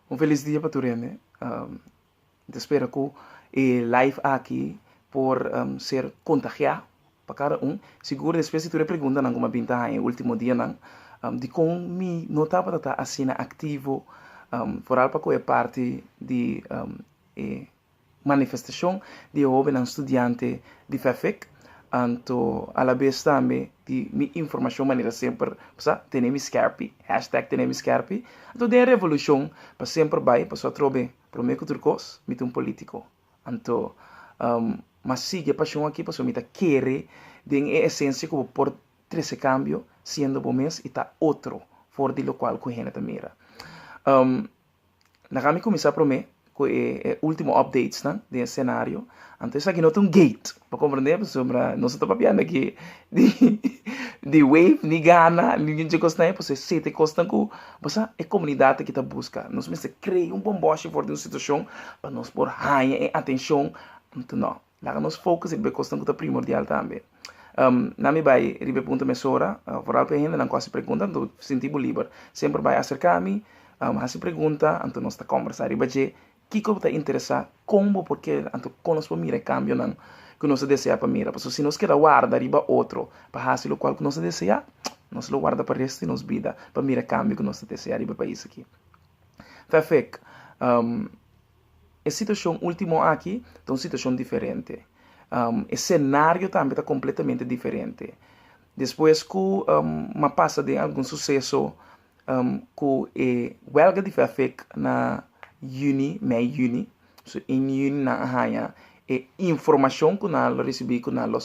Un felis dia pa tur hende. Mi ta spera ku e live aki por ser kontagiá pa kada un. Sigur despues di tur e preguntanan ku mi a bin ta haña e último dianan, dikon mi no tabata ta asina aktivo foral pa ku e parti di e manifestashon di e hóbennan studiante di FEFEK, anto alabes tambe di mi informashon manera semper sa tene mi skèrpi, hashtag tene mi skèrpi, anto den e revolushon pa semper bai pasobra atrobe promé ku tur kos mi ta un polítiko, anto mi a sigui e pashon aki pasobra mi ta kere den e esensia ku bo por trese kambio siendo bo mes i ta otro for di lokual ku hende ta mira. Laga mi kuminsá promé ku e último updatesnan den e senario. Anto esaki no ta un gate, bo komprendé? Pasobra nos no ta papiando aki di di wave ni gana ni dje kosnan ei, pasobra esei ta e kosnan ku bo sa e komunidat aki ta buska. Nos mester krea un bòmbòshi for di un situashon pa nos por haña e atenshon. Anto no, laga nos focus riba e kosnan ku ta primordial tambe. Nan mi bai riba e punto mesora, foral pa e hendenan ku hasi pregunta, anto sinti bo liber. Semper bai aserká mi, hasi pregunta, anto nos ta kòmbersá riba dje. Kiko bo ta interesá, kon bo por kere, anto kon nos por mira e kambionan ku nos ta deseá pa mira. Pasobra si nos keda warda riba otro pa hasi lokual ku nos ta deseá, nos lo warda pa resto di nos bida pa mira e kambio ku nos ta deseá riba e pais aki. Fèfèk. E situashon último aki ta un situashon diferente. E senario tambe ta kompletamente diferente. Despues ku m'a pasa den algun suseso ku e wèlga di FEFEK na yüni, mei yüni, so in yüni nan a haña e informashon ku nan lo risibí ku nan lo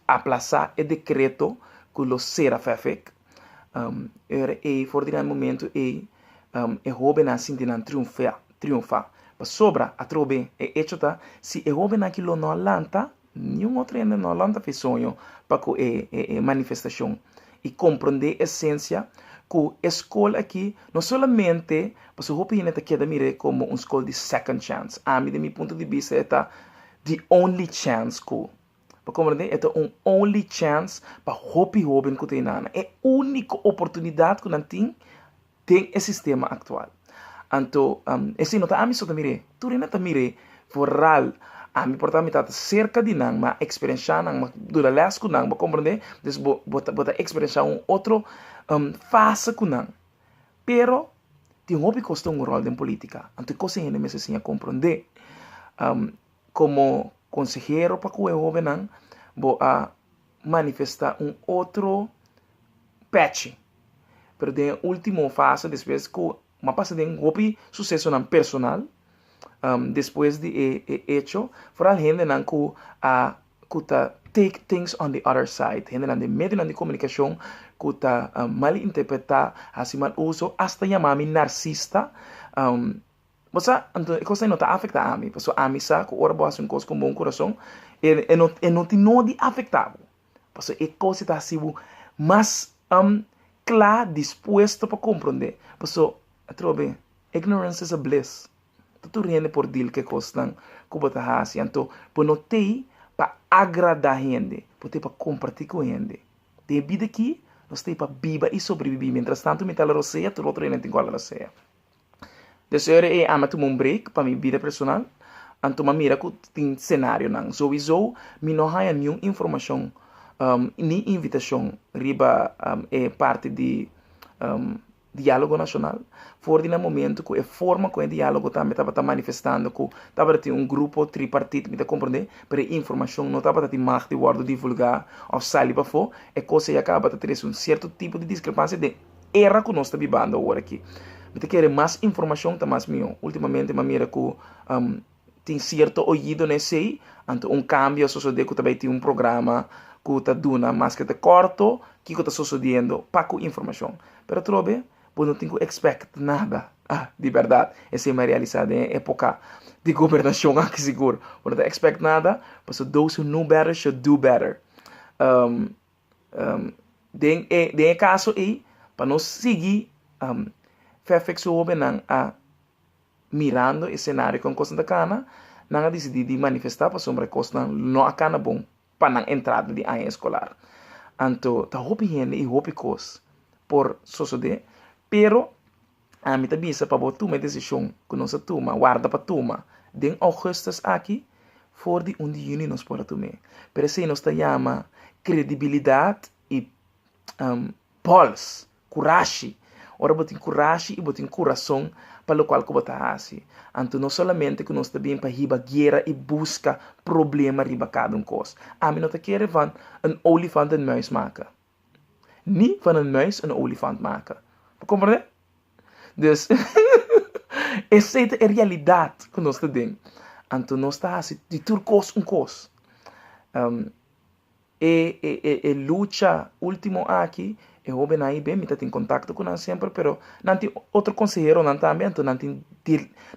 aplasá e dekreto ku lo sera FEFEK. E ora ei, for di nan momento ei, e hóbennan a sinti nan triunfá, triunfá. Pasobra, atrobe, e echo ta, si e hóbennan aki lo no a lanta, niun otro hende no a lanta for e soño pa ku e e manifestashon. I komprondé esensia ku e skol aki no solamente, pasobra hopi hende ta keda mir'é komo un skol di second chance. Ami, den mi punto di bista, e ta the only chance ku Pa komprendé, e ta un only chance pa hopi hóben ku ta hinana. E úniko oportunidat ku nan tin den e sistema aktual. Anto, esei no ta ami so ta mir'é, tur hende ta mir'é. Foral, ami por ta mi tabata serka di nan, mi a eksperenshá nan, mi a duna lès ku nan, bo komprendé? Dus bo bo ta bo ta eksperenshá un otro fase ku nan. Pero, tin hopi kos ta un ròl den polítika. Anto e kos ei hende mester siña komprendé. Komo konsehero pa ku e hóbennan, bo a manifestá un otro pèchi. Pero den e último fase, despues ku mi a pasa den hopi susesonan personal, despues di e e echo, foral hendenan ku a ku ta take things on the other side, hendenan den medionan di komunikashon ku ta malinterpretá, hasi mal uso, asta yama mi narsista. Bo sa, anto e kos ei no ta afektá ami, pasobra ami sa ku ora bo hasi un kos ku un bon kurason, e e no e no tin nodi afektá bo. Pasobra e kos ei ta hasi bo mas kla, dispuesto pa komprondé. Pasobra, atrobe, ignorance is a bliss. Ta tur hende por deal ku e kosnan ku bo ta hasi. Anto, bo no t'ei pa agradá hende, bo t'ei pa kompartí ku hende. Den e bida akí, nos t'ei pa biba i sobrebibí. Mientrastantu mi ta la rosea, tur otro hende tin ku a la rosea. Deseo ora ei ami a tuma un break pa mi bida personal, anto mi a mira ku tin senarionan. Souiso mi no haña niun informashon ni invitashon riba e parti di Diálogo Nashonal. For di na momento ku e forma ku e diálogo tambe tabata manifestando ku tabata tin un grupo tripartit, mi ta komprendé, pero e informashon no tabata tin mag di wòrdu divulgá òf sali pafó, e kos ei a kaba ta trese un sierto tipo di diskrepansia den era ku nos ta bibando awor aki. Mi ta kere mas informashon ta mas mihó. Últimamente mi a mira ku tin sierto oido na esei, anto un kambio a sosodé ku ta bai tin un programa ku ta duna maske ta kòrto kiko ta sosodiendo pa ku informashon. Pero atrobe bo no tin ku expect nada. Ah, di bèrdat esei mi a realisá den e époka di gobernashon aki sigur. Bo no ta expect nada pasobra those who know better should do better. Den e den e kaso ei, pa nos sigui Fairfax su hóbennan a mirando e senario kon kosnan ta kana, nan a disidí di manifestá pasobra e kosnan no a kana bon pa nan entrada di aña eskolar. Anto ta hopi hende i hopi kos por sosodé, pero. Ami ta bisa pa bo tuma e desishon ku nos a tuma, warda pa tuma den ougùstùs aki, for di un di yüni nos por a tum'é. Pero esei nos ta yama kredibilidat i bòls, kurashi. Ora bo tin kurashi i bo tin kurason pa lokual ku bo ta hasi. Anto no solamente ku nos ta bin pa hiba guera i buska problema riba kada un kos. Ami no ta kere van un olifant un muis maka. Ni van een muis een olifant maken. Bo comprende? Dus, esei ta e realidat ku nos ta den. Anto nos ta hasi di tur kos un kos. E e e e lucha ultimo aki, e hobennan ei ben, mi ta tin kontakto ku nan semper, pero nan tin otro konseheronan tambe, anto nan tin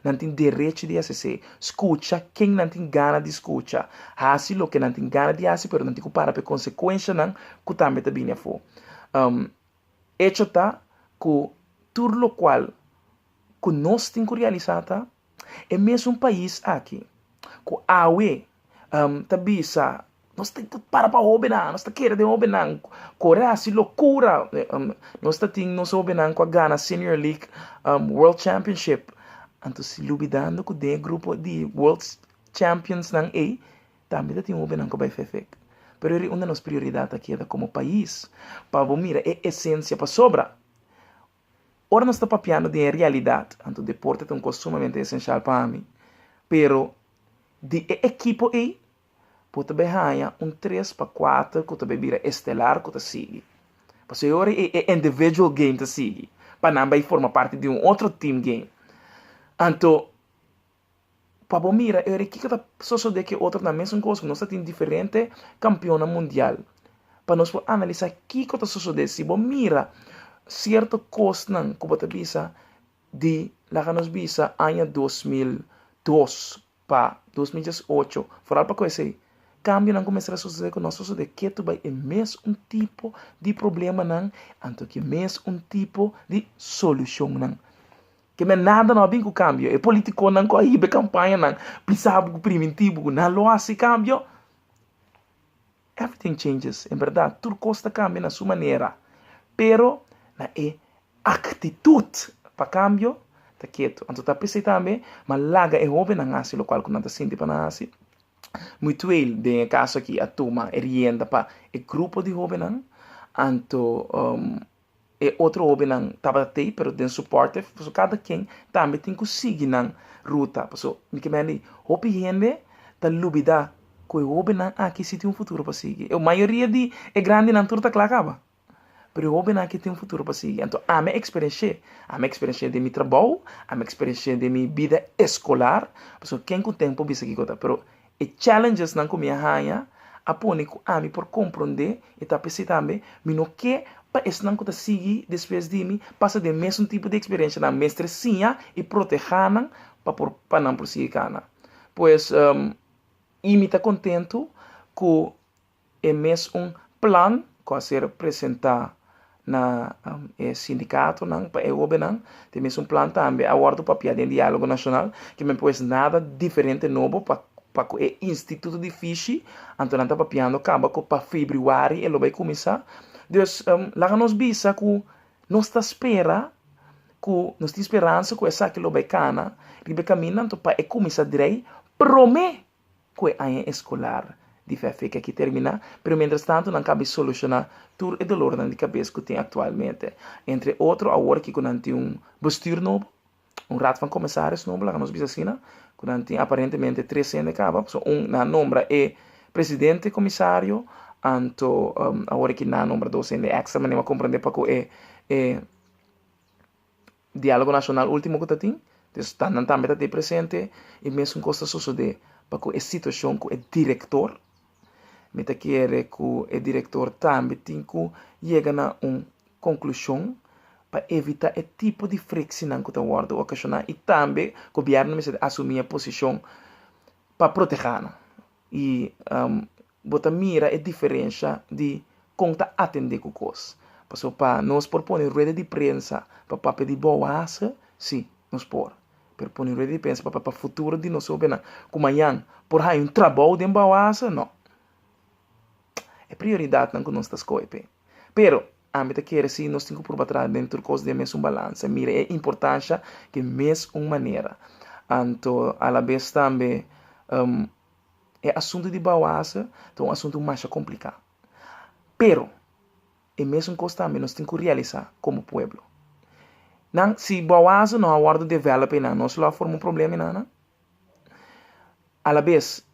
nan tin derecho di hasi esei. Skucha ken nan tin gana di skucha, hasi loke nan tin gana di hasi, pero nan tin ku para pa e konsekuenshanan ku tambe ta bini afó. Echo ta ku tur lokual ku nos tin ku realisá ta, E mesun pais aki ku awe ta bisa nos tin ku para pa hobennan, nos ta kere den hobennan, kore hasi lokura, nos ta tin nos hobennan ku a gana Senior League World Championship, anto si lubidando ku den e grupo di World Champions nan ei tambe ta tin hobennan ku a bai fefek. Pero eri unda nos prioridat a keda komo pais pa bo mira e esensia pasobra Ora nos ta papiando di e realidat, anto deporte ta un kos sumamente esenshal pa ami, pero di e ekipo ei bo ta bai haña un tres pa kuater ku ta bai bira estelar ku ta sigui. Pasobra e ora ei e individual game ta sigui pa nan bai forma parti di un otro team game. Anto Pa bo mira e ora kiko ta sosode ku e otronan mesun kos ku nos ta tin diferente kampionnan mundial pa nos por analisá kiko ta sosode si bo mira sierto kosnan ku bo ta bisa di laga nos bisa aña 2002 pa 2018 foral pa ku esei kambionan ku mester a sosode ku no a sosode ketu bai e mes un tipo di problemanan anto ku e mes un tipo di solushonnan. Ke men nada no a bin ku kambio. E politikonan ku a hiba e kampañanan bisa bo ku priminti bo ku nan lo hasi kambio. Everything changes, en bèrdat tur kos ta kambia na su manera, pero na e aktitut pa kambio ta ketu. Anto ta p'esei tambe ma laga e hóbennan hasi lokual ku nan ta sinti pa nan hasi. Mutueel den e kaso aki a tuma e rienda pa e grupo di hóbennan, anto E otro hobennan tabata tei pero den supportive pasobra kada ken tambe tin ku sigui nan ruta pasobra mi ke mende hopi hende ta lubida ku e hobennan aki si tin un futuro pa sigui e mayoria di e grandinan tur ta kla kaba pero e hobennan aki tin un futuro pa sigui anto ami a eksperensh'é ami a eksperensh'é den mi trabou ami a eksperensh'é den mi bida eskolar pasobra ken ku ten por bisa kiko ta pero E challengesnan ku mi a haña a pone ku ami por komprondé i ta p'esei tambe mi no ke pa esnan ku ta sigui despues di mi pasa den mesun tipo di eksperenshanan. Mester siña i protehá nan pa por pa nan por sigui kana. Pues i mi ta kontentu ku E mes un plan ku a ser presentá na e sindikatonan pa e hóbennan, ta e mesun plan tambe a wòrdu papiá den Diálogo Nashonal, ke men pues nada diferente nobo pa pa ku e instituto di fishi, anto nan ta papiando kaba ku pa febrüari e lo bai kuminsá. Dus laga nos bisa ku nos ta spera ku nos tin speransa ku esaki lo bai kana riba e kaminda anto pa e kuminsá drei promé ku e aña eskolar di FFK aki terminá, pero mientras tanto nan kabi solushoná tur e dolornan di kabes ku tin aktualmente. Entre otro awor aki ku nan tin un bestuur nobo, un raad van commissaris nobo, laga nos bisa asina, ku nan tin aparentemente tres hende kaba, pasobra un nan a nombra e presidente komisario, anto awor aki nan a nombra dos hende èkstra, manera mi a komprendé pa ku e e. Diálogo Nashonal último ku ta tin, dus ta nan tambe ta tin presente i mesun kos ta sosodé pa ku e situashon ku e direktor. Mi ta kere ku e direktor tambe tin ku yega na un konklushon pa evitá e tipo di friksinan ku ta wòrdu okashoná i tambe gobièrnu mester asumí e posishon pa protehá nan. I bo ta mira e diferensha di kon ta atendé ku kos. Pasobra pa nos por pone rueda di prensa pa papia di bouwase, sí, nos por. Pero pone rueda di prensa pa papia futuro di nos hóbennan ku mañan por haña un trabou den bouwase, no. E prioridatnan ku nos ta skohe p'e. Pero. Ami ta kere si nos tin ku purba traha den tur kos den mesun balansa, mira e importansha ke mes un manera. Anto alabes tambe e asuntu di bawasa ta un asuntu masha kompliká. Pero e mesun kos tambe nos tin ku realisá komo pueblo. Nan si bawasa no a wòrdu develop einan nos lo a forma un problema einan nan. Alabes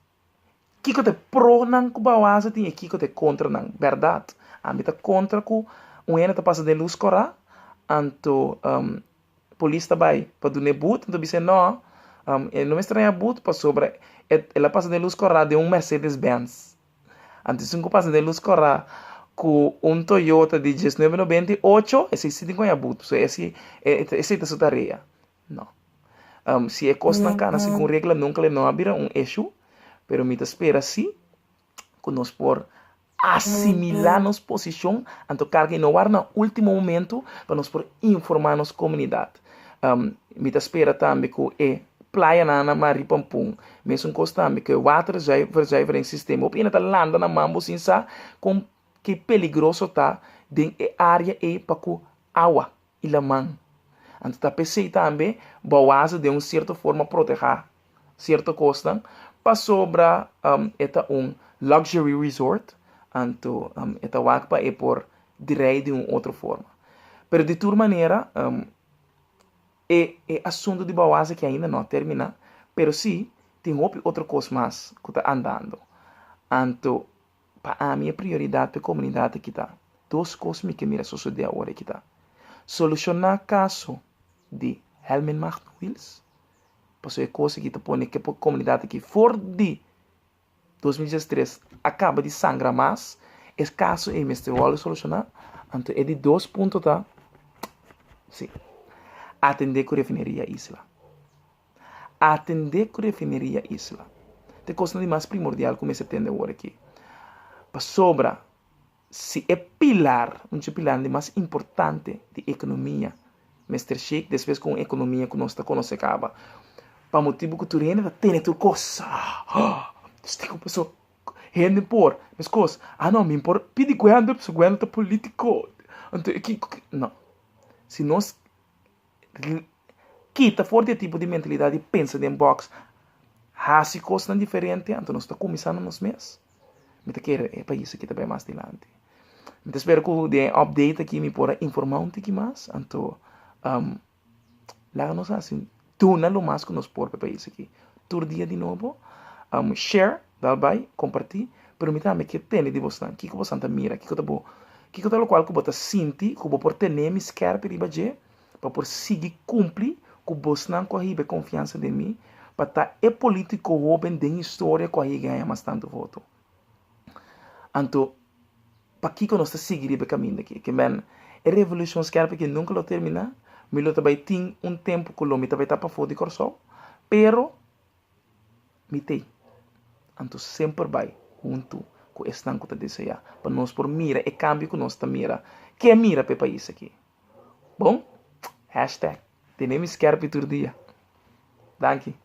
Kiko ta e pronan ku Baoaza tin i kiko ta e kontranan? Bèrdat, ami ta kontra ku un hende ta pasa den lus kòrá, anto polis ta bai pa dun'é but, anto bis'é nò, e no mester haña but pasobra el a pasa den lus kòrá den un Mercedes Benz. Anto esun ku pasa den lus kòrá ku un Toyota di diesnuebe nobenta i ocho, esei si tin ku haña but, pasobra esei ta su tarea. No. Si e kosnan kana segun regla nunka lo no a bira un issue, pero mi ta spera si ku nos por asimilá nos posishon anto karga i no warda na último momento pa nos por informá nos komunidat. Mi ta spera tambe ku e playanan na Marie Pampun mesun kos tambe ku e waterzuiveringssysteem hopi hende ta landa na mambo sin sa kon ki peligroso ta den e área ei pa ku awa. i laman. Anto ta p'esei tambe Boaza den un sierto forma protehá sierto kosnan pasobra e ta un luxury resort, anto e ta wak pa e por drei di un otro forma. Pero di tur manera e e asuntu di Boaza aki ainda no a terminá, pero sí tin hopi otro kos mas ku ta andando. Anto Pa ami e prioridat pa e komunidat aki ta dos kos mi ke mira sosodé awor aki ta, solushoná kaso di Helmin Maagdenhuis, pasobra e kos aki ta pone ke komunidat aki for di 2013 a kaba di sangra mas, e kaso ei mester wòrdu solushoná. Anto e di dos punto ta, si, atendé ku refineria Isla. Atendé ku refineria Isla ta e kosnan di mas primordial ku mester tende awor aki. Pasobra si e pilar, un dje pilarnan di mas importante di ekonomia mester shake despues ku un ekonomia ku nos ta konosé kaba pa motibu ku tur hende ta tene tur kos, pasobra hende por meskos, ah no mi por pidi Gwendel pasobra Gwendel ta politiko anto e kiko, no si nos Kita for di e tipo di mentalidat di pensa den box, hasi kosnan diferente, anto nos ta kuminsá na nos mes. Mi ta kere e pais aki ta bai mas dilanti. Mi ta spera ku den e update aki mi por a informá un tiki mas, anto laga nos hasi duna lo mas ku nos por pa e pais aki. Tur dia di nobo, share, dal bai, kompartí, pero mi tambe ke tende di bosnan, kiko bosan ta mira, kiko ta bo, kiko ta lokual ku bo ta sinti ku bo por tene mi skèrpi riba dje pa por sigui kumpli ku bosnan ku a hiba e konfiansa den mi pa ta e polítiko hóben den historia ku a yega haña mas tantu voto. Anto, pakiko nos ta sigui riba e kaminda aki? Ke men, e revolushon skèrpi aki nunka lo terminá. Mi lo ta bai tin un tempu ku lo mi ta bai ta pafó di Kòrsou, pero mi t'ei. Anto semper bai huntu ku esnan ku ta deseá pa nos por mira e kambio ku nos ta mira, ke mira pa e pais aki. Bon, hashtag tene mi skerpi tur dia. Danki.